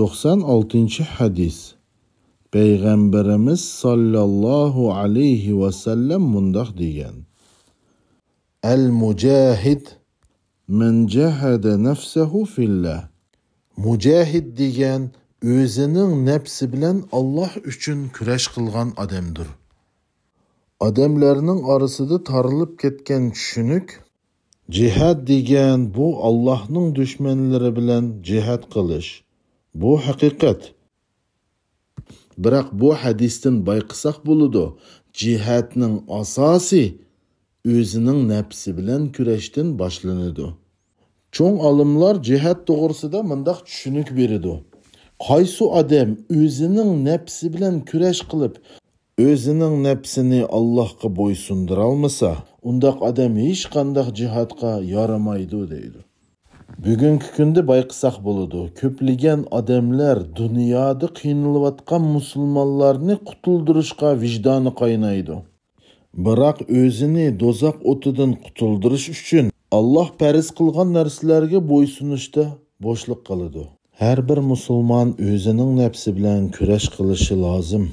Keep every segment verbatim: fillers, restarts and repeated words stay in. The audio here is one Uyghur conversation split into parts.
توقسان ئالتىنچى ھەدىس. پەيغەمبىرىمىز ساللاللاھۇ ئەلەيھى ۋەسەللەم مۇنداق دېگەن: «المجاهد من جاهد نفسه في الله». مۇجاھىد دېگەن ئۆزىنىڭ نەپسى بىلەن ئاللاھ ئۈچۈن كۈرەش قىلغان ئادەمدۇر. ئادەملەرنىڭ ئارىسىدا تارىلىپ كەتكەن چۈشىنىك، جىھاد دېگەن بۇ ئاللاھنىڭ دۈشمەنلىرى بىلەن جىھاد قىلىش. بۇ ھەقىقەت. بىراق بۇ ھەدىستىن بايقىساق بولىدۇ، جىھادنىڭ ئاساسى ئۆزىنىڭ نەپسى بىلەن كۈرەشتىن باشلىنىدۇ. چوڭ ئالىملار جىھاد توغرىسىدا مۇنداق چۈشىنىك بېرىدۇ: قايسى ئادەم ئۆزىنىڭ نەپسى بىلەن كۈرەش قىلىپ، ئۆزىنىڭ نەپسىنى ئاللاھقا بويسۇندۇرالمىسا، ئۇنداق ئادەم ھېچقانداق جىھادقا يارىمايدۇ، دەيدۇ. بۈگۈنكى كۈندە بايقىساق بولىدۇ، كۆپلىگەن ئادەملەر دۇنيادا قىينىلىۋاتقان مۇسۇلمانلارنى قۇتۇلدۇرۇشقا ۋىجدانى قاينايدۇ. بىراق ئۆزىنى دوزاخ ئوتىدىن قۇتۇلدۇرۇش ئۈچۈن ئاللاھ پەرز قىلغان نەرسىلەرگە بويسۇنۇشتا بوشلۇق قالىدۇ. ھەر بىر مۇسۇلمان ئۆزىنىڭ نەپسى بىلەن كۈرەش قىلىشى لازىم.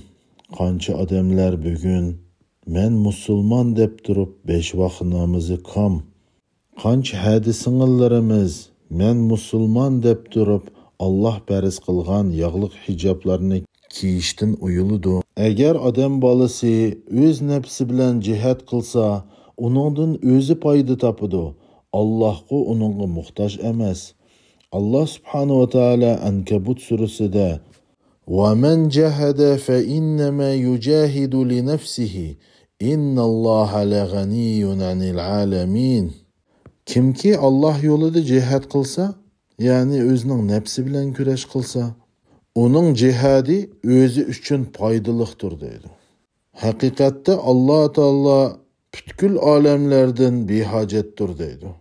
قانچە ئادەملەر بۈگۈن «مەن مۇسۇلمان» دەپ تۇرۇپ، بەش ۋاق نامىزى كام. قانچە ھەدە سىڭىللىرىمىز «مەن مۇسۇلمان» دەپ تۇرۇپ، ئاللاھ پەرز قىلغان ياغلىق ھىجابلارنى كىيىشتىن ئۇيىلىدۇ. ئەگەر ئادەم بالىسى ئۆز نەپسى بىلەن جىھاد قىلسا، ئۇنىڭدىن ئۆزى پايدا تاپىدۇ، ئاللاھقۇ ئۇنىڭغا موھتاج ئەمەس. ئاللاھ سۇبھانەھۇ ۋە تائالا ئەنكەبۇت سۈرىسىدە: «ومن جاهد فإنما يجاهد لنفسه إن الله لغني عن العالمين». كىمكى ئاللاھ يولىدا جىھاد قىلسا، يەنى ئۆزىنىڭ نەپسى بىلەن كۈرەش قىلسا، ئۇنىڭ جىھادى ئۆزى ئۈچۈن پايدىلىقتۇر، دەيدۇ. ھەقىقەتتە ئاللاھ تائالا پۈتكۈل ئالەملەردىن بىھاجەتتۇر، دەيدۇ.